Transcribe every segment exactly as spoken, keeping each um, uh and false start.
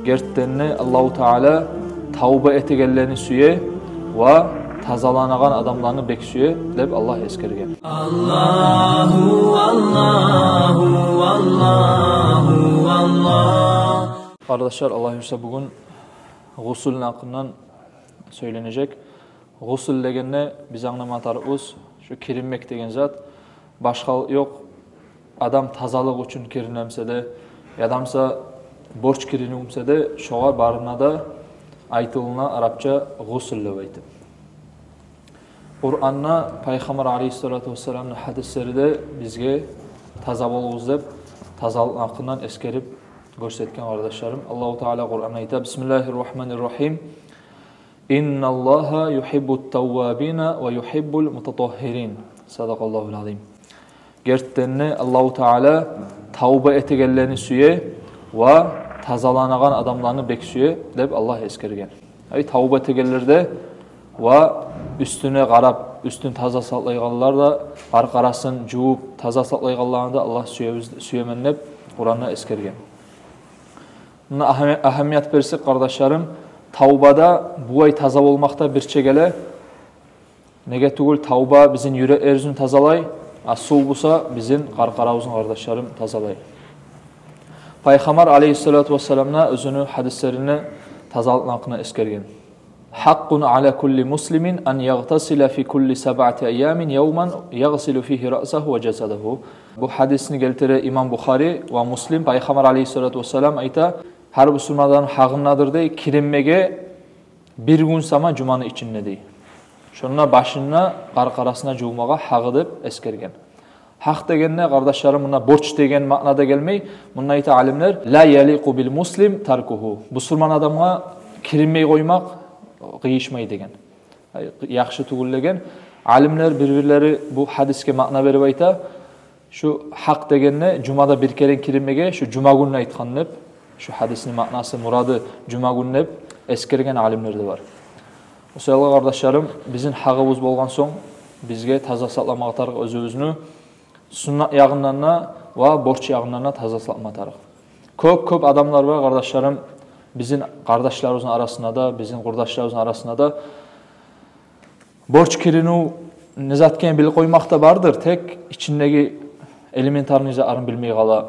Гертиден де, Аллагьу Таала тавба этегенлени сюе ва тазаланагъан адамланы бек сюе деп Аллагь эсгерген. Аллагьу, Аллагьу, Аллагьу, Аллагь. Къардашлар, Аллагь буюрса, бугюн гъусулну гьакъындан сёйленежек. Гъусул дегенде биз англама тарыкъбыз, шу киринмек деген зат. Башгъа ёкъ, адам тазалыкъ учун киринемсе де, ядамса борч киринивсе де, шогъар барына да айтылына арапча гъусул деп айтып. Къуранда Пайхаммар алейгьиссалату вассаламны гьадислери де бизге таза болугъуз деп тазалыкъны гьакъындан эсгерип гёрсетген, къардашларым. Аллагьу Таала Къуранда айта: «Бисмиллагьир рагьманир рагьим. Инналлагьа югьиббут таввабина ва югьиббул мутатагьгьирин». Садакъаллагьул азим. Гертиден де, Аллагьу Таала тавба этегенлени сюе ва тазаланагъан адамланы бек сюе деп Аллагь эсгерген. Ай, тавба этегенлер де ва уьстюне къарап, уьстюн таза сакълайгъанлар да, къаркъарасын жувуп таза сакълайгъанланы да Аллагь сюебиз, сюемен деп Къуранда эсгерген. Муна агьам-, агьамият берсек, къардашларым, тавба да, булай таза болмакъ да бирче геле. Неге тюгюл, тавба бизин юреклерибизни тазалай, а сув буса бизин къаркъарабызны, къардашларым, тазалай. Пайхаммар алейгьиссалату вассалам да оьзюню гьадислеринде тазалыкъны гьакъында эсгерген: «Гьакъкъун ала кулли муслимин ан ягътасила фи кулли сабъати айямин явман ягъсилу фигьи раъсагьу ва жасадагьу». Бу гьадисни гелтире имам Бухари ва Муслим. Пайхаммар алейгьиссалату вассалам айта: «Гьар бусурман адамны гьакъындадыр, – дей, – киринмеге бир гюн сама жуманы ичинде», – дей. Шонда башына, къаркъарасына жувмагъа гьакъы деп эсгерген. Гьакъ дегенде, къардашларым, мунда борч деген маънада гелмей. Мунда айта алимлер: «Ла яликъу бил муслим таркугьу». Бусурман адамгъа киринмей къоймакъ къыйышмай деген. Ай, яхшы тюгюл деген. Алимлер бир-бирлери бу гьадисге маъна берип айта: шу гьакъ дегенде жумада бир керен киринмеге шу жума гюнню айтгъан деп, шу гьадисни маънасы, мурады жума гюн деп эсгерген алимлер де бар. О саялы, къардашларым, бизин гьакъыбыз болгъан сонг, бизге таза сакъламагъа тарыкъ оьзюбюзню, суннат ягъындан да ва борч ягъындан да таза сакълама тарыкъ. Кёп-кёп адамлар бар, къардашларым, бизин къардашларыбызны арасында да, бизин къурдашларыбызны арасында да борч киринив не зат экенин билип къоймакъ да бардыр, тек ичиндеги элементарный затларын билмей къала.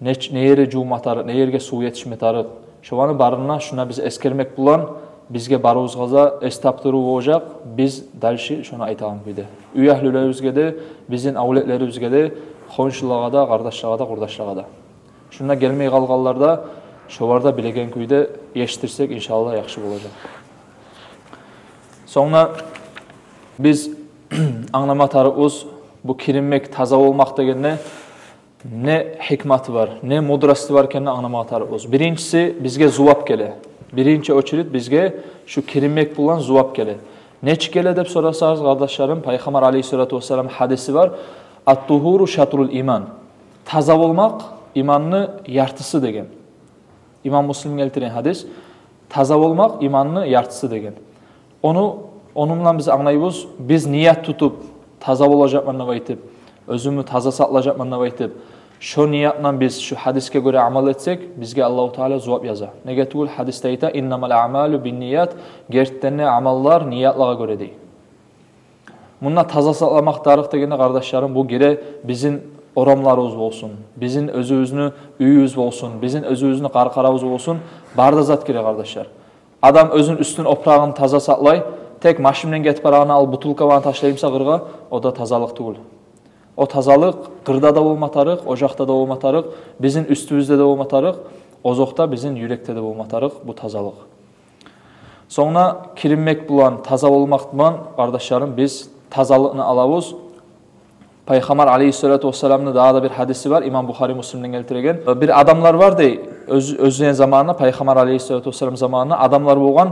Не, не ерге жувма тарыкъ, не ерге сув етишме тарыкъ. Шоланы барын да шунда биз эсгермек булан, бизге барыбызгъа да эс тапдырыв болажакъ, биз дальше шону айтагъан кюйде. Уьягьлюлерибизге де, бизин авлетлерибизге де, хоншулагъа да, къардашлагъа да, къурдашлагъа да. Шунда гелмей къалгъанлар да, шолар да билеген кюйде эшитдирсек, иншаллагь, яхшы болажакъ. Сонг да биз англама тарыкъбыз, бу киринмек, таза болмакъ дегенде не гьикматы бар, не мудрости бар экенин англама тарыкъбыз. Биринчиси, бизге зувап геле. Биринчи очередь бизге шу киринмек булан зувап геле. Нечик геле деп сорасагъыз, къардашларым, Пайхаммар алейгьиссалату вассалам гьадиси бар: «Ат-тугьуру шатрул иман». Таза болмакъ иманны яртысы деген. Имам Муслим гелтирген гьадис. Таза болмакъ иманны яртысы деген. Ону, ону булан биз англайбыз, биз ният тутуп, таза болажакъман деп айтып, оьзюмню таза сакълажакъман деп айтып, шо ният булан биз шу гьадисге гёре амал этсек, бизге Аллагьу Таала зувап яза. Неге тюгюл, гьадисде айта: «Иннамал аъмалу бинният», гертиден де амаллар ниятлагъа гёре, дей. Мунда таза сакъламакъ тарыкъ дегенде, къардашларым, бу гире бизин орамларыбыз болсун, бизин оьзюбюзню уьюбюз болсун, бизин оьзюбюзню къаркъарабыз болсун, бары да зат гире, къардашлар. Адам оьзюн уьстюн, опурагъын таза сакълай, тек машин булан гетип барагъанда ал бутылкаланы ташлай буса къыргъа, о да тазалыкъ тюгюл. О тазалыкъ къырда да болма тарыкъ, ожакъда да болма тарыкъ, бизин уьстюбюзде де болма тарыкъ, озокъда, бизин юрекде де болма тарыкъ бу тазалыкъ. Сонг да киринмек булан, таза болмакъ булан, къардашларым, биз тазалыкъны алабыз. Пайхаммар алейгьиссалату вассаламны дагъы да бир гьадиси бар, имам Бухари, Муслимден гелтирген. Бир адамлар бар, дей, оьз-, оьзлени заманында, Пайхаммар алейгьиссалату вассалам заманында адамлар болгъан,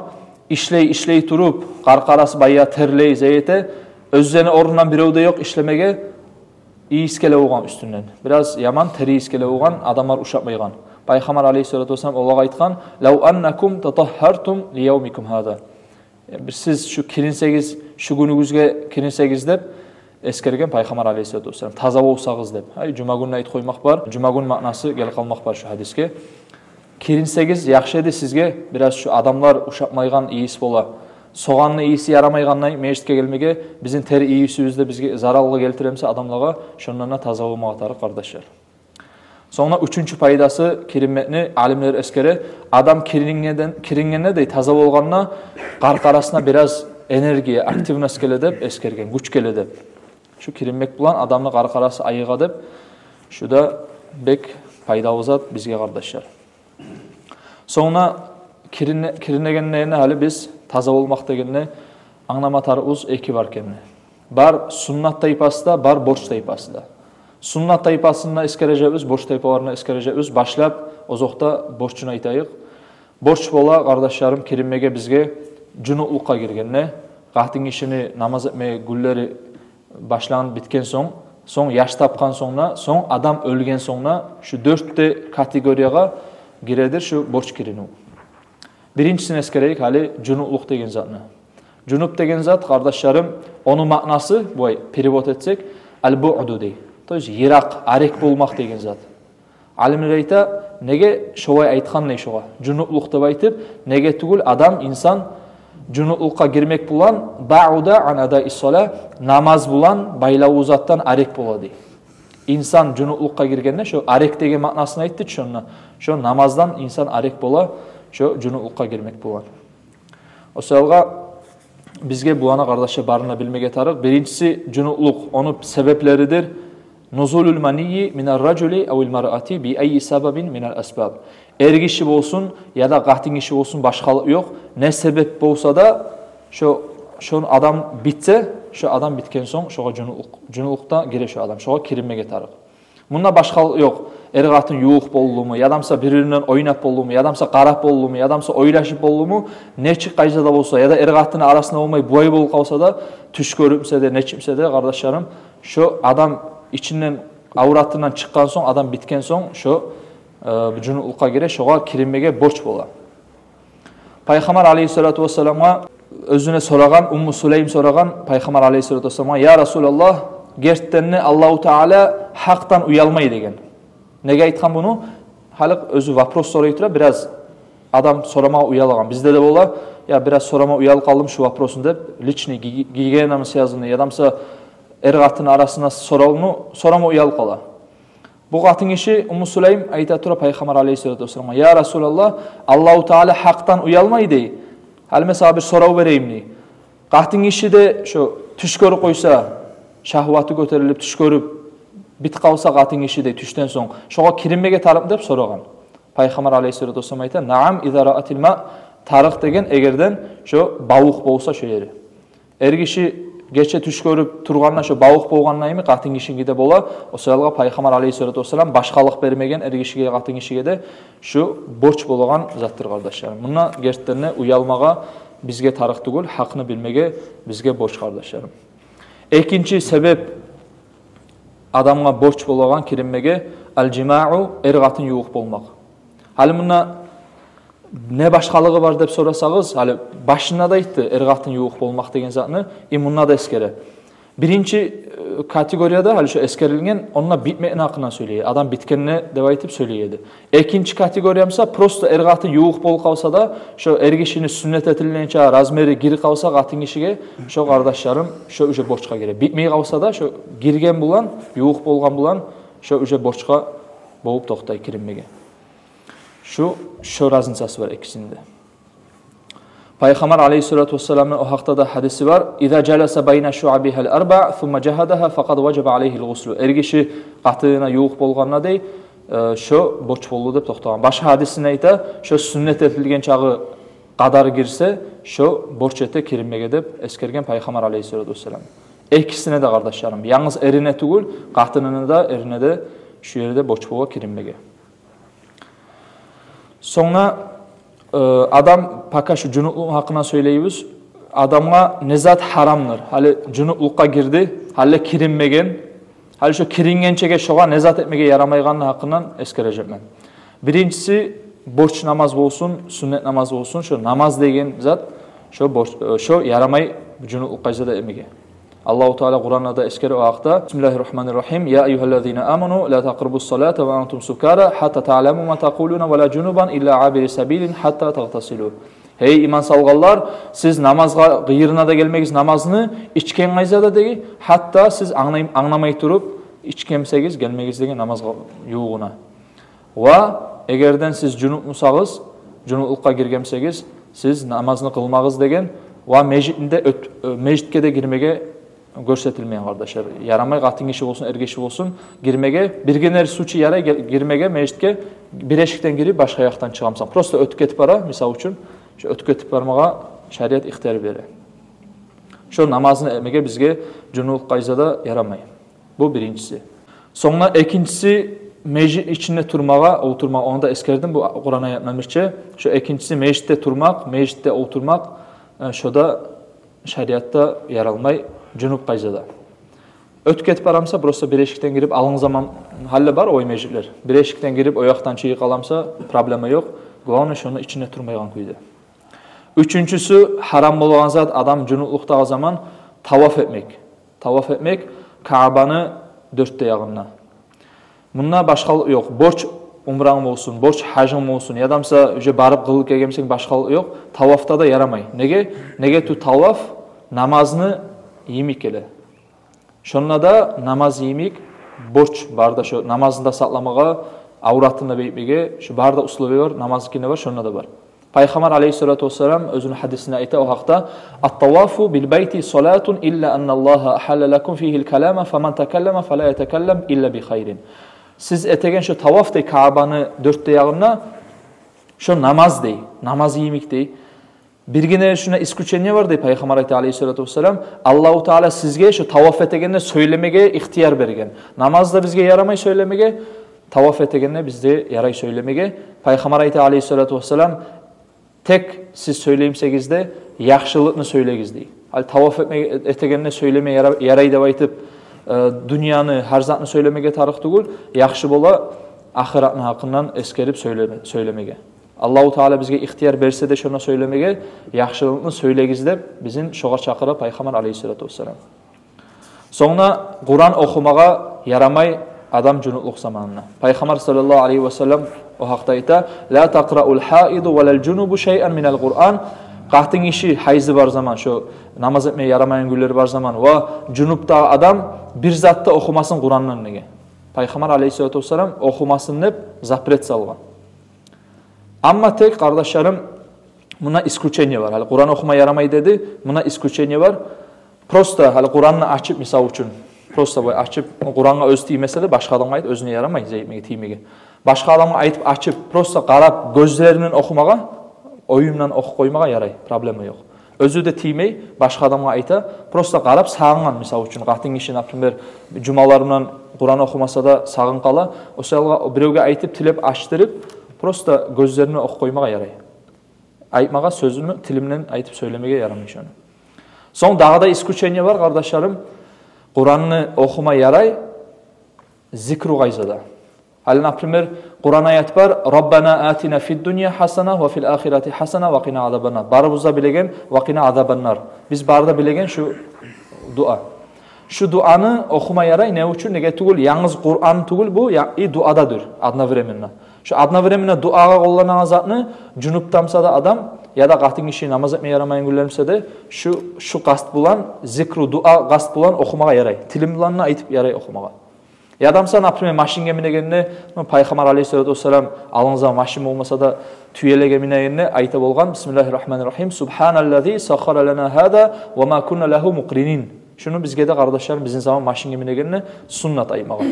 ишлей, ишлей туруп, къаркъарасы бая терлей, зат эте, оьзлени орнундан бирев де ёкъ ишлемеге, ийис геле болгъан уьстюнден. Бираз яман тер ийис геле болгъан, адамлар ушатмайгъан. Пайхаммар алейгьиссалату вассалам олагъа айтгъан: «Лав аннакум татагьгьартум ли явмикум гьаза». Бир сиз шу киринсегиз, шу гюнюгюзге киринсегиз деп эсгерген Пайхаммар алейгьиссалату вассалам. Таза болсагъыз деп. Ай, жума гюнню айтып къоймакъ бар. Жума гюн маънасы гелип къалмакъ бар шу гьадисге. Киринсегиз, яхшы эди сизге, бираз шу адамлар ушатмайгъан ийис бола. Согъанны ийиси ярамайгъандай межитге гелмеге, бизин тер ийисибиз де бизге заралгъа гелтиремсе адамлагъа, шондан да таза болмагъа тарыкъ, къардашлар. Сонг да уьчюнчю пайдасы киринмекни алимлер эсгере, адам кирингенден, кирингенде де, таза болгъанда, къаркъарасына бираз энергия, активность геле деп эсгерген, гюч геле деп. Шу киринмек булан адамны къаркъарасы айыгъа деп, шу да бек пайдалы зат бизге, къардашлар. Сонг да кирин-, киринегенде гьали биз таза болмакъ дегенде англама тарыкъбыз эки бар экенни. Бар суннат тайпасы да, бар борч тайпасы да. Суннат тайпасын да эсгережекбиз, борч тайпаларын да эсгережекбиз. Башлап озокъда борчун айтайыкъ. Борч бола, къардашларым, киринмеге бизге жунуплукъгъа гиргенде, къатын гишини намаз этмеге гюнлери башланып битген сонг, сонг яш тапгъан сонг да, сонг адам оьлген сонг да, шу дёрт де категориягъа гиредир шу борч киринив. Биринчисин эсгерейик гьали, жунуплукъ деген затны. Жунуп деген зат, къардашларым, ону маънасы, булай перевод этсек, аль-буъду дей. То есть йыракъ, арек болмакъ деген зат. Алимлер айта, неге шолай айтгъан дей шогъар, жунуплукъ деп айтып, неге тюгюл адам, инсан жунуплукъгъа гирмек булан, баъуда ан адаи ссала, намаз булан байлавлу затдан арек бола дей. Инсан жунуплукъгъа гиргенде, шо арек деген маънасын айтды чы шонда, шо намаздан инсан арек бола, шо жунуплукъгъа гирмек булан. О саялгъа бизге буланы, къардашлар, барын да билмеге тарыкъ. Биринчиси, жунуплукъ, ону себеплеридир. Нузулул манийи минар ражули авил маръати би айи сабабин минал асбаб. Эр гиши болсун яда къатын гиши болсун, башгъалыкъ ёкъ. Не себеп болса да, шо, шо адам битсе, шо адам битген сонг, шогъар жунуплукъ, жунуплукъда гире шо адам, шогъар киринмеге тарыкъ. Мунда башгъалыкъ ёкъ. Эр-къатын ювукъ болдуму, ядамса бир-бири булан ойнап болдуму, ядамса къарап болдуму, ядамса ойлашып болдуму, нечик къайда да болса, яда эр-къатынны арасында болмай, булай болуп къалса да, тюш гёрюпсе де, нечиксе де, къардашларым, шо адам ичинден, авратындан чыкъгъан сонг, адам битген сонг, шо, э, жунуплукъгъа гире, шогъар киринмеге борч бола. Пайхаммар алейгьиссалату вассаламгъа оьзюне сорагъан, Умму Сулейм сорагъан Пайхаммар алейгьиссалату вассаламгъа: «Я Расулаллагь, гертиден де Аллагьу Таала гьакъдан уялмай», — деген. Неге айтгъан буну? Гьали оьзю вопрос сорай тура, бираз адам сорамагъа уялагъан. Бизде де бола, я, бираз сорама уялып къалдым шу вопросну деп, личный, ги-, гигиенамы связанный, ядамса эр-къатынны арасында соравну сорама уялып къала. Бу къатын гиши Умму Сулейм айта тура Пайхаммар алейгьиссалату вассаламгъа: «Я Расулаллагь, Аллагьу Таала гьакъдан уялмай, — дей. — Гьали мен сагъа бир сорав берейим, — дей. — Къатын гиши де шо тюш гёрюп къойса, шагьваты гётерилип, тюш гёрюп битип къалса къатын гиши де тюшден сонг, шогъар киринмеге тарыкъмы?» — деп сорагъан. Пайхаммар алейгьиссалату вассалам айта: «Наам, иза раатил ма», тарыкъ деген, эгерден шо бавукъ болса шо ери. Эр гиши гече тюш гёрюп тургъанда шо бавукъ болгъандаймы, къатын гишиники де бола. О саялгъа Пайхаммар алейгьиссалату вассалам башгъалыкъ бермеген эр гишиге, къатын гишиге де, шу борч болагъан затдыр, къардашларым. Мунда гертиден де уялмагъа бизге тарыкъ тюгюл, гьакъны билмеге бизге борч, къардашларым. Экинчи себеп адамгъа борч болагъан киринмеге, аль-жимау, эр-къатын ювукъ болмакъ. Гьали мунда не башгъалыгъы бар деп сорасагъыз, гьали башында да айтды эр-къатын ювукъ болмакъ деген затны, и мунда да эсгере. Биринчи, э, категорияда гьали шо эсгерилген, онда битмекни гьакъындан сёйлей, адам битгенде деп айтып сёйлей эди. Экинчи категория буса, просто эр-къатын ювукъ болуп къалса да, шо эр гишини сюннет этилгенче размери гирип къалса къатын гишиге, шо, къардашларым, шо уже борчгъа гире. Битмей къалса да, шо гирген булан, ювукъ болгъан булан, шо уже борчгъа болуп токътай киринмеге. Шу, шо разницасы бар экисинде. Пайхаммар алейгьиссалату вассаламны о гьакъда да гьадиси бар: «Иза жаласа байна шуабигьал арбаъ, сумма жагьадагьа, факъад важаба алейгьил гъуслу». Эр гиши къатынына ювукъ болгъанда, дей, э, шо борч болду деп токътагъан. Башгъа гьадисинде айта, шо сюннет этилген чагъы къадар гирсе, шо борч эте киринмеге деп эсгерген Пайхаммар алейгьиссалату вассалам. Экисине де, къардашларым, янгыз эрине тюгюл, къатынына да, эрине де шу ерде борч бола киринмеге. Сонг да, э, адам, пока шу жунуплукъну гьакъындан сёйлейбиз, адамгъа не зат гьарамдыр? Гьали жунуплукъгъа гирди, гьали киринмеген. Гьали шо кирингенчеге шогъар не зат этмеге ярамайгъанны гьакъындан эсгережекмен. Биринчиси, борч намаз болсун, сюннет намаз болсун, шо намаз деген зат, шо борч, э, шо ярамай жунуплукъгъа изада этмеге. Аллагьу Таала Къуранда да эсгере о гьакъда: بسم الله الرحمن الرحيم. يا أيها الذين آمنوا لا تقربوا الصلاة وأنتم سكارى حتى تعلموا ما تقولون ولا جنبا إلا عابري سبيل حتى تغتسلوا. Гьей иман салгъанлар, сиз намазгъа къыйырына да гелмегиз намазны, ичген къайда да, деги, гьатта сиз англай-, англамай туруп ичген бусагъыз, гелмегиз деген намазгъа ювугъуна. Ва эгерден сиз жунуп бусагъыз, жунуплукъгъа гирген бусагъыз, сиз намазны къылмагъыз деген. Ва межитинде оьт-, э, межитге де гирмеге гёрсетилмеген, къардашлар. Ярамай, къатын гиши болсун, эр гиши болсун, гирмеге, биргине случай ярай гир-, гирмеге межитге, бир эшикден гирип башгъа якъдан чыгъамсан. Просто оьтюп гетип бара, мисал учун, шо оьтюп гетип бармагъа шариат ихтияр бере. Шо намазны этмеге бизге жунуплукъ къайда да ярамай. Бу биринчиси. Сонг экинчиси, межит ичинде турмагъа, олтурмагъа, ону да эсгердим бу Къуран аятдан бирче. Шо экинчиси, межитде турмакъ, межитде олтурмакъ, э, шо да шариатда яралмай жунуп къайда да. Оьтюп гетип барамса, просто бир эшикден гирип, алгъын заман гьали бар о межитлер. Бир эшикден гирип, о якъдан чыгъып къаламса, проблема ёкъ. Главное, шону ичинде турмайгъан кюйде. Уьчюнчюсю, гьарам болгъан зат адам жунуплукъдагъы заман таваф этмек. Таваф этмек Каабаны дёрт де ягъында. Мунда башгъалыкъ ёкъ. Борч умранг болсун, борч гьажынг болсун, ядамса уже барып къылып гелген бусанг, башгъалыкъ ёкъ. Тавафда да ярамай. Неге? Неге тюгюл таваф намазны йимик геле. Шонда да намаз йимик борч бар да, шо намазны да сакъламагъа, авратын да бегитмеге, шо бар да условия бар, намазныки де бар, шонда да бар. Пайхаммар алейгьиссалату вассалам оьзюню гьадисинде айта о гьакъда: الطواف بالبيت صلاة إلا أن الله أحل لكم فيه الكلام فمن تكلم فلا يتكلم إلا بخير. Сиз этеген шо таваф, дей, Каабаны дёрт де ягъында, шо намаз, дей, намаз йимик, дей. Биргине шунда исключение бар, дей, Пайхаммар айта алейгьиссалату вассалам: Аллагьу Таала сизге шо таваф этегенде сёйлемеге ихтияр берген. Намазда бизге ярамай сёйлемеге, таваф этегенде бизге ярай сёйлемеге. Пайхаммар айта алейгьиссалату вассалам: тек сиз сёйлей бусагъыз да, яхшылыкъны сёйлегиз, дей. Гьали таваф этме-, этегенде сёйлеме яра-, ярай деп айтып, э, дюньяны, гьар затны сёйлемеге тарыкъ тюгюл, яхшы бола ахыратны гьакъындан эсгерип сёйлеме-, сёйлемеге. Аллагьу Таала бизге ихтияр берсе де шону сёйлемеге, яхшылыкъны сёйлегиз деп бизин шогъар чакъыра Пайхаммар алейгьиссалату вассалам. Сонг Къуран охумагъа ярамай адам жунуплукъ заманына. Пайхаммар саллаллагьу алейгьи вассалам о гьакъда айта: لا تقرأ الحائض ولا الجنب شيئا من القرآن. Къатын гиши, гьайзы бар заман, шо намаз этме ярамайгъан гюнлери бар заман, ва жунуп да адам бир зат да охумасын Къурандан, деген. Пайхаммар алейгьиссалату вассалам охумасын деп запрет салгъан. Амма тек, къардашларым, мунда исключение бар. Гьали Къуран охума ярамай деди, мунда исключение бар. Просто гьали Къуранны ачып, мисал учун, просто бу ачып, Къурангъа оьзю тиймесе де, башгъа адамгъа айтып, оьзюне ярамай зат этмеге, тиймеге. Башгъа адамгъа айтып, ачып, просто къарап, гёзлеринден охумагъа, оюндан охуп къоймагъа ярай, проблема ёкъ. Оьзю де тиймей, башгъа адамгъа айта, просто къарап сагъынгъан, мисал учун, къатын гиши, например, жумалар булан Къуран охумаса да, сагъынып къала, о саялгъа биревге айтып, тилеп ачдырып, просто гёзлеринден охуп къоймагъа ярай. Айтмагъа сёзюню тилинден айтып сёйлемеге ярамай шону. Сонг дагъы да исключение бар, къардашларым. Къуранны охума ярай зикру къайда да. Гьали, например, Къуран аят бар: ربنا آتنا في الدنيا حسنة وفي الآخرة حسنة وقنا عذاب النار. Барыбыз да билеген: وقنا عذاب النار. Биз бары да билеген шу дуа. Шу дуаны охума ярай. Не учун? Неге тюгюл, янгыз Къуран тюгюл бу, я-, и дуа да дюр одновременно. Шу одновременно дуагъа къолланагъан затны, жунуп да буса да адам, яда къатын гиши намаз этме ярамайгъан гюнлер буса да, шу, шу къаст булан, зикру дуа къаст булан охумагъа ярай. Тилинг булан да айтып ярай охумагъа. Яда буса, например, машинге минегенде, ну, Пайхаммар алейгьиссалату вассалам, алгъын заман машин болмаса да, тюелеге минегенде айта болгъан: بسم الله الرحمن الرحيم، سبحان الذي سخر لنا هذا وما كنا له مقرنين. Шуну бизге де, къардашларым, бизин заман машинге минегенде суннат айтмагъа.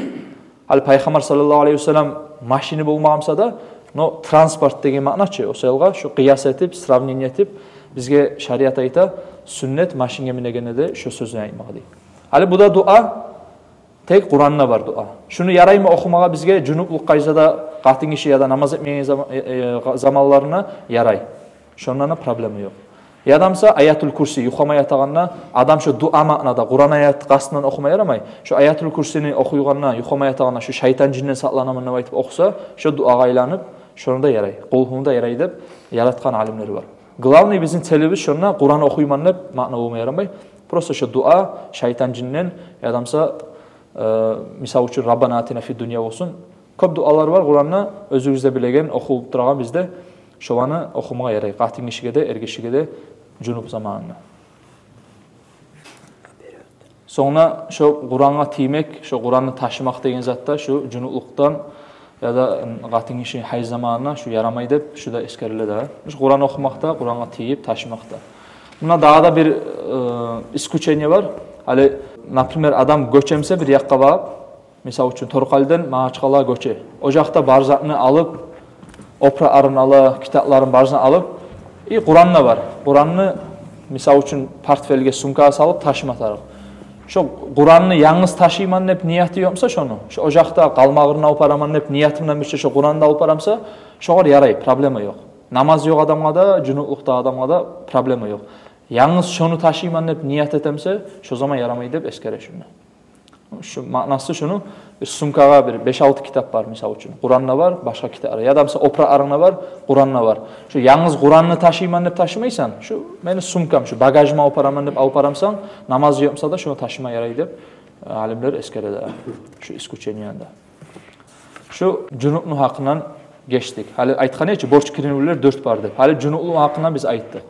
Гьали Пайхаммар саллаллагьу алейгьи вассалам машини болмагъан буса да, но транспорт деген маъна чы, о саялгъа шу къыяс этип, сравнение этип, бизге шариат айта, суннат машинге минегенде де шу сёзню айтмагъа, дей. Гьали бу да дуа, тек Къуранда бар дуа. Шуну яраймы охумагъа бизге жунуплукъ къайда да, къатын гиши яда намаз этмеген зама-, э, э, заманларына ярай. Шондан да проблема ёкъ. Яда буса Аятул Курси, юхлама ятагъанда адам шу дуа маънада, Къуран аят къастындан охума ярамай. Шу Аятул Курсини охуйгъанда, юхлама ятагъанда, шу шайтан, жинден сакъланаман деп айтып охуса, шу дуагъа айланып, шону да ярай. Къулгьуну да ярай деп яратгъан алимлер бар. Главный бизин целибиз шонда Къуран охуйман деп маъна болма ярамай. Просто шо дуа, шайтан, жинден, ядамса, э, мисал учун, «Раббана атина фид дунья» болсун. Кёп дуалар бар Къуранда, оьзюгюз де билеген, охулуп турагъан бизде. Шоланы охумагъа ярай къатын гишиге де, эр гишиге де жунуп заманында. Сонг да шо Къурангъа тиймек, шо Къуранны ташымакъ деген зат да шо жунуплукъдан яда къатын гиши гьайз заманына шо ярамай деп, шо да эсгериле да. Шо Къуран охумакъ да, Къурангъа тийип ташымакъ да. Муна дагъы да бир, э, исключение бар. Гьали, например, адам гёчемсе бир якъгъа багъып, мисал учун, Торкъалиден Магьачкъалагъа гёче. О якъда бар затны алып, опра-арыны ала, китапларын, барысын алып, и Къуран да бар. Къуранны, мисал учун, портфельге, сумкагъа салып ташыма тарыкъ. Шо Къуранны янгыз ташыйман деп нияты ёкъмуса шону, шо о якъда къалмагъырны алып бараман деп нияты булан бирче шо Къуранны да алып барамса, шогъар ярай, проблема ёкъ. Намаз ёкъ адамгъа да, жунуплукъда адамгъа да проблема ёкъ. Янгыз шону ташыйман деп ният этемсе, шо заман ярамай деп эсгере шунда. Шо маънасы шуну, бир сумкагъа бир беш-алты китап бар, мисал учун. Къуран да бар, башгъа китап, ядамса опра-арынг да бар, Къуран да бар. Шо янгыз Къуранны ташыйман деп ташымайсан, шо мени сумкам, шо багажыма алып бараман деп алып барамсан, намаз ёкъмуса да шону ташыма ярай деп, э, алимлер эсгере да. Шо исключение да. Шо жунупну гьакъындан гечдик. Гьали айтгъан эдик чи, борч киринивлер дёрт бар деп. Гьали жунуплукъну гьакъындан биз айтдыкъ.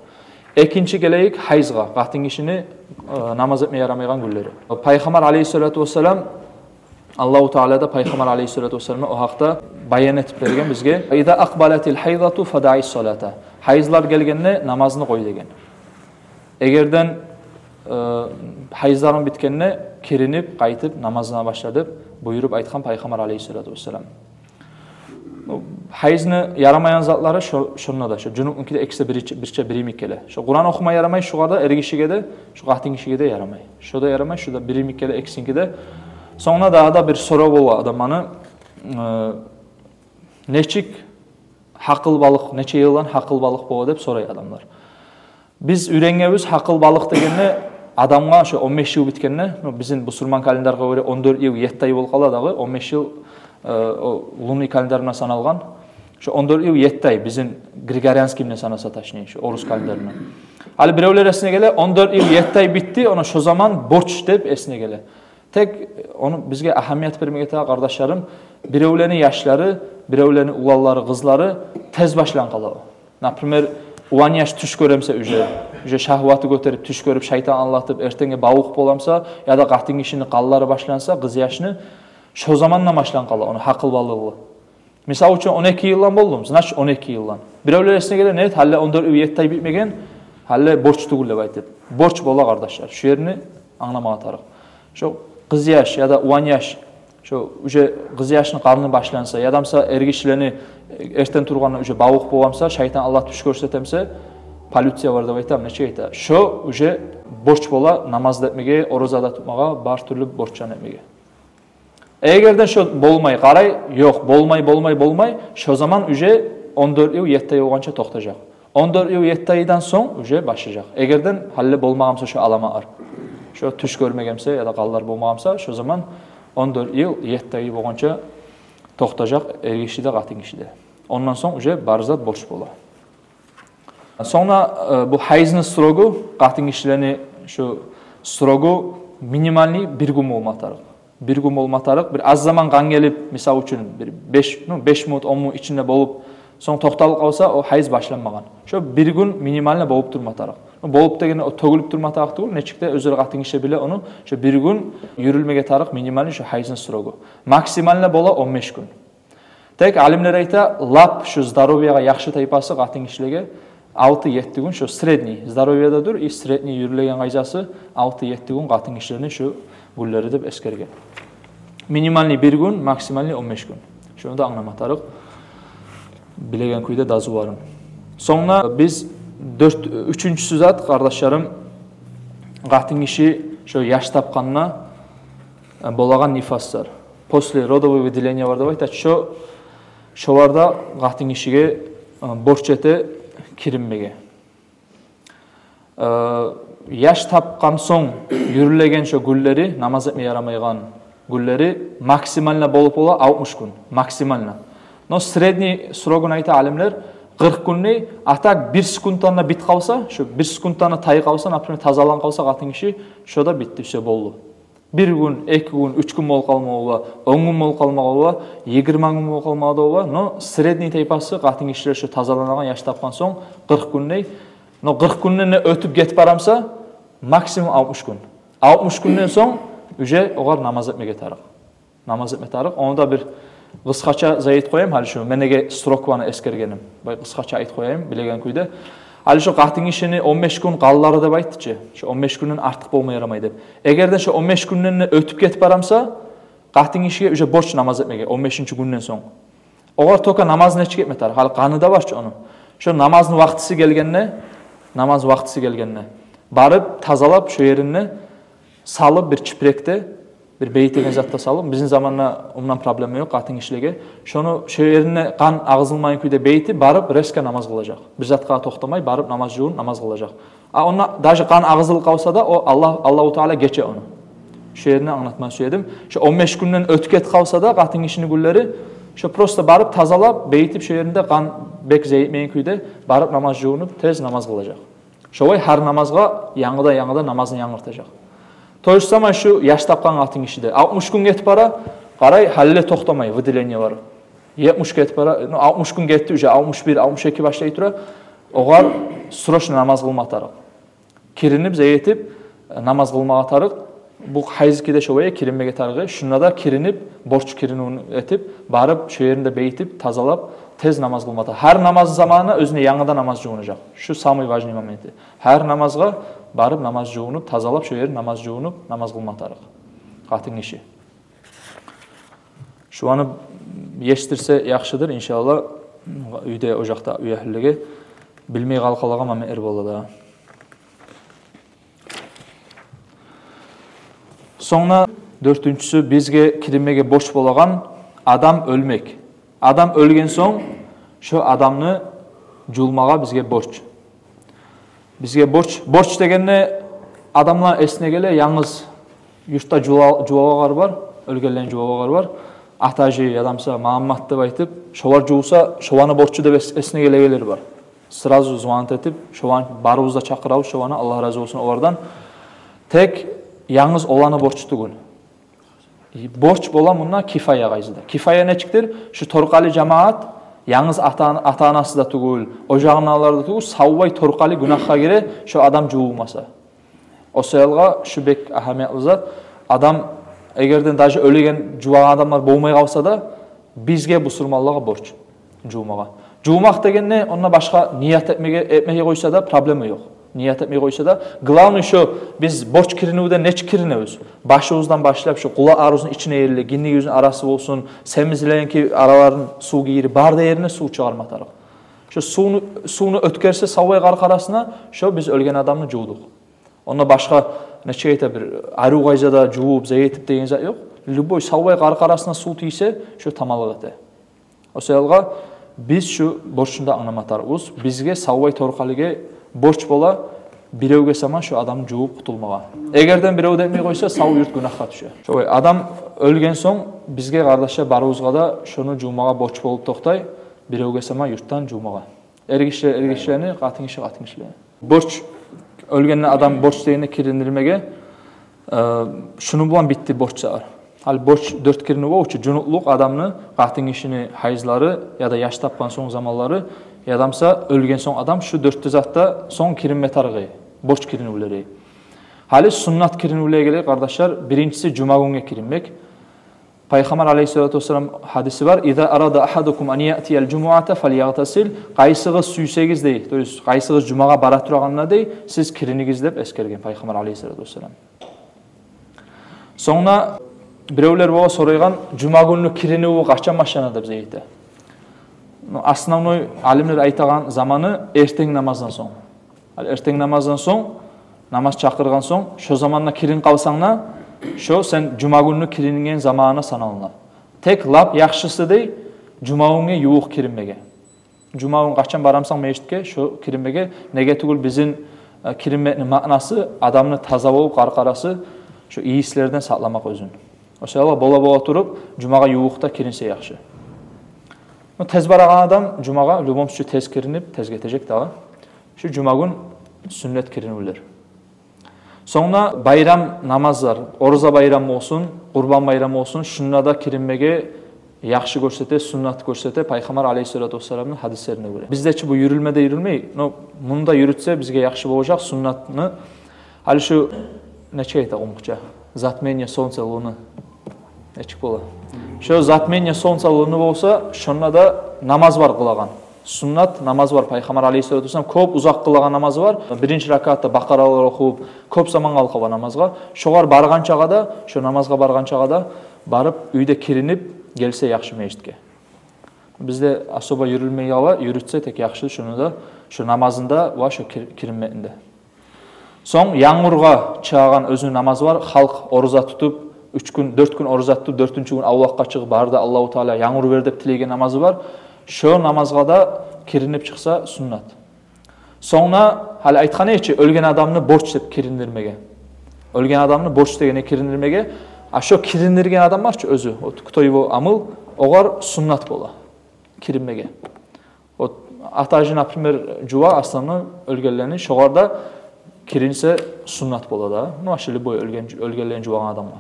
Экинчи гелейик гьайзгъа, къатын гишини, э, намаз этме ярамайгъан гюнлери. Пайхаммар алейгьиссалату вассалам, Аллагьу Таала да Пайхаммар алейгьиссалату вассаламны о гьакъда баян этип берген бизге. «Иза акъбалатил гьайзату фадаис салата». Гьайзлар гелгенде намазны къой деген. Эгерден, э, гьайзларынг битгенде, киринип, къайтып намазына башла деп буюруп айтгъан Пайхаммар алейгьиссалату вассалам. Гьайзны ярамайгъан затлары шо-, шонда да, шо жунупнуки де, экиси де бирче, бирче бир йимик геле. Шо Къуран охума ярамай шогъар да, эр гишиге де, шо къатын гишиге де ярамай. Шо да ярамай, шо да бир йимик геле экисиники де. Сонг да дагъы да бир сорав бола адамланы, э, нечик гьакъылбалыкъ, нече йылдан гьакъылбалыкъ бола деп сорай адамлар. Биз уьйренгенбиз, гьакъылбалыкъ дегенде адамгъа шо он беш йыл битгенде, ну, бизин бусурман календаргъа гёре он дёрт йыл етти ай болуп къала дагъы, он беш йыл, э, о лунный календарына саналгъан. Шо он дёрт йыл етти ай, бизин григорианский булан санаса, точнее, шо орус календарына. Гьали биревлер эсине геле, он дёрт йыл етти ай битди, она шо заман борч деп эсине геле. Тек ону бизге агьамият бермеге тарыкъ, къардашларым, биревлени яшлары, биревлени уланлары, къызлары тез башлан къала о. Например, улан яш тюш гёремсе, уже, уже шагьваты гётерип, тюш гёрюп, шайтан алдатып, эртенге бавукъ боламса, яда къатын гишини къанлары башланса, къыз яшны, шо замандан башлан къала ону гьакъылбалыгъы. Мисал учун, он эки йылдан болдум, значит, он эки йылдан. Биревлер эсине геле, нет, гьали он дёрт йыл етти ай битмеген, гьали борч тюгюл деп айтып. Борч бола, къардашлар. Шо ерни англамагъа тарыкъ. Шо къыз яш яда улан яш, шо уже къыз яшны къаны башланса, ядамса эр гишилени эртен тургъанда уже бавукъ боламса, шайтан алдатып тюш гёрсетемсе, полиция бар деп айтам, нечик айта. Шо уже борч бола намаз да этмеге, ораза да тутмагъа, бар тюрлю борчланы этмеге. Эгерден шо болмай, къарай, ёкъ, болмай, болмай, болмай, шо заман уже он дёрт йыл етти ай болгъанча токътажакъ. Он дёрт йыл етти айдан сонг уже башлажакъ. Эгерден гьали болмагъанса шо аламатлар, шо тюш гёрмегенсе яда къанлар болмагъанса, шо заман он дёрт йыл етти ай болгъанча токътажакъ эр гиши де, къатын гиши де. Ондан сонг уже бар зат борч бола. Сонг да, э, бу гьайзны срогу, къатын гишилени шо срогу минимальный бир гюн болма тарыкъ. Бир гюн болма тарыкъ. Бир аз заман къан гелип, мисал учун, бир беш, ну, беш минут, он минут ичинде болуп, сонг токъталып къалса, о гьайз башланмагъан. Шо бир гюн минимально болуп турма тарыкъ. Ну, болуп дегенде, о тёгюлюп турма тарыкъ тюгюл, нечик де оьзлер къатын гиши биле ону, шо бир гюн юрюлмеге тарыкъ минимальный шо гьайзны срогу. Максимально бола он беш гюн. Тек алимлер айта, лап шо здоровьягъа яхшы тайпасы къатын гишилеге алты-етти гюн, шо средний, здоровьеде дюр, и средний юрюлеген къайдасы алты-етти гюн къатын гишилени шо гюнлери деп эсгерген. Минимальный бир гюн, максимальный он беш гюн. Шону да англама тарыкъ билеген кюйде дазуларын. Сонг да биз дёрт, уьчюнчюсю зат, къардашларым, къатын гиши шо яш тапгъанда, э, болагъан нифаслар. Послеродовое выделение бар деп айта. Шо, шолар да къатын гишиге, э, борч эте киринмеге. Э, яш тапгъан сонг юрюлеген шо гюнлери, намаз этме ярамайгъан гюнлери максимально болуп бола алтмыш гюн, максимально. Но средний срогун айта алимлер, Къыркъ гюн дей, а так бир секунддан да бит къалса, шо бир секунддан да тай къалса, например, тазалан къалса къатын гиши, шо да битди, всё, болду. Бир гюн, эки гюн, уьч гюн болуп къалмагъа бола, он гюн болуп къалмагъа бола, йигирма гюн болуп къалмагъа да бола, но средний тайпасы къатын гишилер шо тазаланагъан, яш тапгъан сонг къыркъ гюн дей. Но къыркъ гюнден де оьтюп гетип барамса, максимум алтмыш гюн. Алтмыш гюнден сонг уже огъар намаз этмеге тарыкъ. Намаз этме тарыкъ. Ону да бир къысгъача зат этип къояйым, гьали шу мен неге срокланы эсгергеним. Бай къысгъача айтып къояйым билеген кюйде. Гьали шу къатын гишини он беш гюн къаллары деп айтды чы. Шу он беш гюнден артыкъ болма ярамай деп. Эгер де шу он беш гюнден де оьтюп гетип барамса, къатын гишиге уже борч намаз этмеге он бешинчи гюнден сонг. Огъар только намаз нечик этме тарыкъ. Гьали къаны да бар чы ону. Шу намазны вакътиси гелгенде, намаз вакътиси гелгенде, барып тазалап, шу еринде салып, бир чипрекде, бир бейитеген затда салып, бизин заманда ондан проблема ёкъ къатын гишилеге. Шону шу ерине къан агъызылмайгъан кюйде бейтип, барып резко намаз къылажакъ. Бир затгъа токътамай, барып намаз жувунуп, намаз къылажакъ. А онда даже къан агъызылып къалса да, о Аллагь, Аллагьу Таала гече ону. Шу ерине англатма сюедим. Шу он беш гюнден оьтюп гетип къалса да къатын гишини гюнлери, шу просто барып тазалап, бейтип, шу еринде къан бек зайып этмейген кюйде барып намаз жувунуп, тез намаз къылажакъ. Шолай гьар намазгъа янгыдан-янгыдан намазын янгыртажакъ. То же самое шу яш тапгъан къатын гиши де. Алтмыш гюн гетип бара, къарай, гьали де токътамай выделение бар. Етмиш гетип бара, ну, алтмыш гюн гетди уже, алтмыш бир, алтмыш эки башлай тура. Огъар срочно намаз къылма тарыкъ. Киринип, зат этип, намаз къылмагъа тарыкъ. Бу гьайзгъа да шолай киринмеге тарыкъ. Шунда да киринип, борч киринивню этип, барып, шу еринде бейтип, тазалап, тез намаз къылма тарыкъ. Гьар намаз заманына оьзюне янгыдан намаз жувунажакъ. Шу самый важный моменти. Гьар намазгъа барып, намаз жувунуп, тазалап, шу ерин намаз жувунуп, намаз къылма тарыкъ къатын гиши. Шуланы ешитдирсе яхшыдыр, иншаллагь, уьйде, ожакъда уьягьлюлеге билмей къалгъанлагъа мама эр бола да. Сонг да дёртюнчюсю, бизге киринмеге борч болагъан адам оьлмек. Адам оьлген сонг, шо адамны жувмагъа бизге борч. Бизге борч, борч дегенде адамланы эсине геле янгыз юртда жува-, жувагъанлар бар, оьлгенлени жувагъанлар бар. Атажи, ядамса Магьаммат деп айтып, шолар жувса, шоланы борчу деп эс-, эсине гелегенлер бар. Сразу звонить этип, шоланы барыбыз да чакъырабыз, шоланы, Аллагь рази болсун олардан. Тек янгыз оланы борчу тюгюл. Борч бола мунда кифая къайдада. Кифая нечикдир? Шу торкъали жамаат, янгыз ата-, ата-анасы да тюгюл, ожагъындагъылар да тюгюл, савлай торкъали гюнагьгъа гире шо адам жувулмаса. О саялгъа шу бек агьамиятлы зат. Адам, эгерден даже оьлеген, жувагъан адамлар болмай къалса да, бизге, бусурманлагъа борч жувмагъа. Жувмакъ дегенде, онда башгъа ният этмеге, этмей къойса да проблема ёкъ. Ният этмей къойса да, главный шо, биз борч киринивден нечик киринебиз? Башыбыздан башлап, шо къулакъларыбызны ичине ерли, гиндигибизни арасы болсун, семизлеринки араларын сув гийирип, бары да ерине сув чыгъарма тарыкъ. Шо сувну, сувну оьтгерсе савлай къаркъарасына, шо биз оьлген адамны жувдукъ. Онда башгъа, нечик айта, бир арив къайдада жувуп, зат этип деген зат ёкъ. Любой савлай къаркъарасына сув тийсе, шо тамамлыкъ эте. О саялгъа биз шу борчну да англама тарыкъбыз. Бизге савлай торкъалиге борч бола биревге сама шо адамны жувуп къутулмагъа. Эгерден бирев де этмей къойса, сав юрт гюнагьгъа тюше. Шолай адам оьлген сонг, бизге, къардашлар, барыбызгъа да шону жувмагъа борч болуп токътай, биревге сама юртдан жувмагъа. Эргишилер эргишилени, къатынгиши къатынгишилени. Борч, оьлгенде адам борч дегенде кириндирмеге, э, шуну булан битди борч сагъар. Гьали борч дёрт киринив болчу: жунуплукъ адамны, къатынгишини гьайзлары, яда яш тапгъан сонг заманлары, ядамса оьлген сонг адам, шу дёрт де затдан сонг киринме тарыкъ борч киринивлери. Гьали суннат киринивлеге гелейик, къардашлар. Биринчиси жума гюнге киринмек. Пайхаммар алейгьиссалату вассалам гьадиси бар: «Иза арада агьадукум ан яътиял жумуата фальягътасил». Къайсыгъыз сюйсегиз дей, то есть къайсыгъыз жумагъа бара турагъанда дей, сиз киринигиз деп эсгерген Пайхаммар алейгьиссалату вассалам. Сонг да биревлер бола сорайгъан, жума гюнню киринивю къачан башлана деп зат эте. Но основной алимлер айтагъан заманы эртен намаздан сонг. Гьали эртен намаздан сонг, намаз чакъыргъан сонг, шо заманда кирин къалсанг да, шо сен жума гюнню киринген заманына санала. Тек лап яхшысы дей, жума гюнге ювукъ киринмеге. Жума гюн къачан барамсан межитге, шо киринмеге. Неге тюгюл бизин, э, киринмекни маънасы адамны таза болуп, къаркъарасы шо ийислерден сакъламакъ оьзюн. О саялы бола-бола туруп, жумагъа ювукъда киринсе яхшы. Ну, тез барагъан адам жумагъа в любом случае тез киринип, тез гетежек дагъы. Шу жума гюн сюннет киринивлер. Сонг да байрам намазлар, Ораза байрам болсун, Къурбан байрам болсун, шунда да киринмеге яхшы гёрсете, суннат гёрсете Пайхаммар алейгьиссалату вассаламны гьадислерине гёре. Бизде чи бу юрюлме де юрюлмей, но муну да юрютсе бизге яхшы болажакъ суннатны. Гьали шу, нечик айта къумукъча? Затмение солнца, луны. Нечик бола? Шо затмение солнца, луны болса, шонда да намаз бар къылагъан. Суннат намаз бар. Пайхаммар алейгьиссалату вассалам кёп узакъ къылагъан намазы бар. Биринчи ракаатда Бакъаралар охуп, кёп заман къалкъа бар намазгъа. Шогъар баргъанчагъа да, шо намазгъа баргъанчагъа да барып, уьйде киринип гелсе яхшы межитге. Бизде особо юрюлмей къала, юрютсе тек яхшы шуну да, шо намазын да ва шо кир-, киринмекни де. Сонг янгургъа чыгъагъан оьзюню намазы бар. Халкъ ораза тутуп, уьч гюн, дёрт гюн ораза тутуп, дёртюнчю гюн авлакъгъа чыгъып, бары да Аллагьу Таала янгур бер деп тилеген намазы бар. Шо намазгъа да киринип чыкъса суннат. Сонг да, гьали айтгъан эдик чи, оьлген адамны борч деп кириндирмеге. Оьлген адамны борч дегени кириндирмеге. А шо кириндирген адам бар чы оьзю, вот, кто его омыл, огъар суннат бола киринмеге. Вот, ата-ажы, например, жува основной оьлгенлени, шогъар да киринсе суннат бола да. Ну, вообще любой оьлген, оьлгенлени жувагъан адамгъа.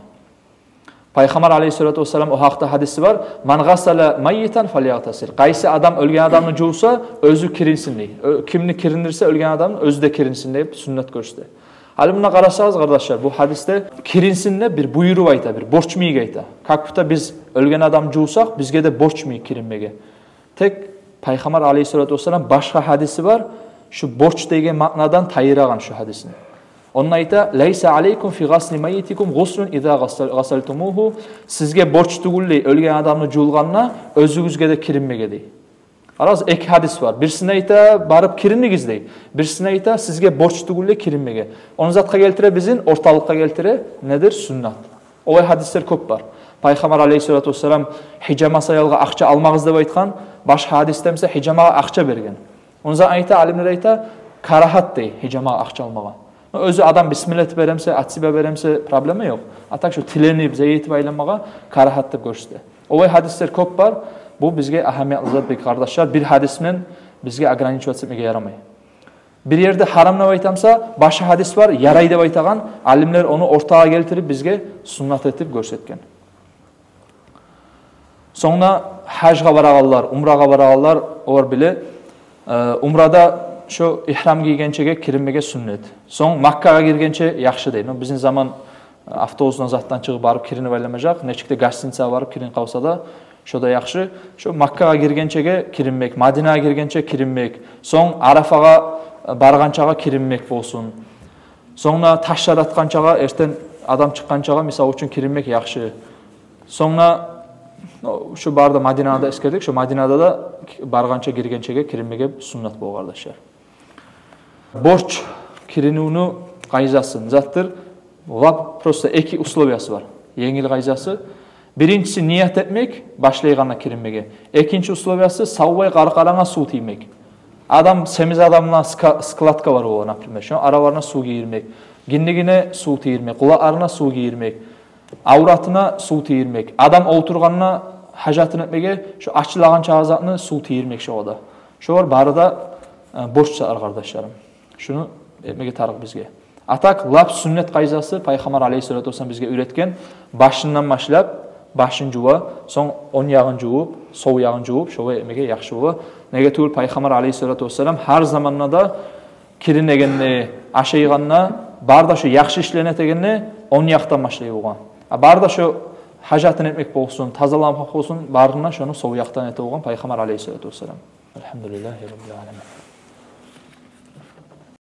Пайхаммар алейгьиссалату вассалам о гьакъда гьадиси бар: «Ман гъасала майитан фальягътасил». Къайсы адам оьлген адамны жувса, оьзю киринсин дей. Оь-, кимни кириндирсе оьлген адамны, оьзю де киринсин деп суннат гёрсете. Гьали мунда къарасагъыз, къардашлар, бу гьадисде киринсин деп бир буйрукъ айта, бир борч йимик айта. Как будто биз оьлген адам жувсакъ, бизге де борч йимик киринмеге. Тек Пайхаммар алейгьиссалату вассалам башгъа гьадиси бар, шу борч деген маънадан тайдырагъан шу гьадисни. Онда айта: «Лайса алейкум фи гъасли майитикум гъуслун иза гъасал-, гъасалтумугьу». Сизге борч тюгюл дей оьлген адамны жувгъанда оьзюгюзге де киринмеге дей. Къарагъыз, эки гьадис бар. Бирисинде айта: «Барып киринигиз», – дей. Бирисинде айта: «Сизге борч тюгюл дей киринмеге». Ону затгъа гелтире, бизин орталыкъгъа гелтире, недир? Суннат. Олай гьадислер кёп бар. Пайхаммар алейгьиссалату вассалам гьижама саялгъа акъча алмагъыз деп айтгъан, башгъа гьадисде буса гьижамагъа акъча берген. Онда айта, алимлер айта, карагьат дей гьижамагъа акъча алмагъа. Оьзю адам бисмилла этип бере буса, от себя бере буса, проблема ёкъ. А так шу тиленип, зая этип айланмагъа карагьат деп гёрсете. Олай гьадислер кёп бар. Бу бизге агьамиятлы зат бек, къардашлар. Бир гьадис булан бизге ограничиваться этмеге ярамай. Бир ерде гьарам деп айта буса, башгъа гьадис бар, ярай деп айтагъан, алимлер ону ортагъа гелтирип, бизге суннат этип гёрсетген. Сонг да гьажгъа барагъанлар, умрагъа барагъанлар, олар биле, э, умрада шо игьрам гийгенчеге киринмеге суннат. Сонг Маккагъа гиргенче яхшы дей. Но бизин заман, э, автобусдан, затдан чыгъып барып киринип айланмажакъ, нечик де гостиницагъа барып киринип къалса да, шо да яхшы. Шо Маккагъа гиргенчеге киринмек, Мадинагъа гиргенче киринмек, сонг Арафагъа, э, баргъанчагъа киринмек болсун. Сонг да таш жаратгъанчагъа, эртен адам чыкъгъанчагъа, мисал учун, киринмек яхшы. Сонг да, ну, шу бары да Мадинада эсгердик, шу Мадинада да баргъанча, гиргенчеге киринмеге суннат бола, къардашлар. Борч киринивню къайдасы не затдыр? Лап просто эки условиясы бар. Енгил къайдасы. Биринчиси, ният этмек башлайгъанда киринмеге. Экинчи условиясы, савлай къаркъарангъа сув тиймек. Адам, семиз адамланы ска-, складка бар бола, например. Шону араларына сув гийирмек. Гиндигине сув тийирмек, къулакъларына сув гийирмек. Авратына сув тийирмек. Адам олтургъанда гьажатын этмеге, шо ачылагъан чагъы затны сув тийирмек шогъар да. Шолар бары да, э, борч затлар, къардашларым. Шуну этмеге тарыкъ бизге. А так, лап суннат къайдасы, Пайхаммар алейгьиссалату вассалам бизге уьйретген, башындан башлап, башын жува, сонг онг ягъын жувуп, сол ягъын жувуп, шолай этмеге яхшы бола. Неге тюгюл, Пайхаммар алейгьиссалату вассалам гьар заманда да киринегенде, ашайгъанда, бары да шо яхшы ишлени этегенде онг якъдан башлай болгъан. А бары да шо гьажатын этмек болсун, тазаламакъ болсун, барын да шону сол якъдан эте болгъан Пайхаммар алейгьиссалату вассалам. Альгьамдулиллагьи раббил аламин.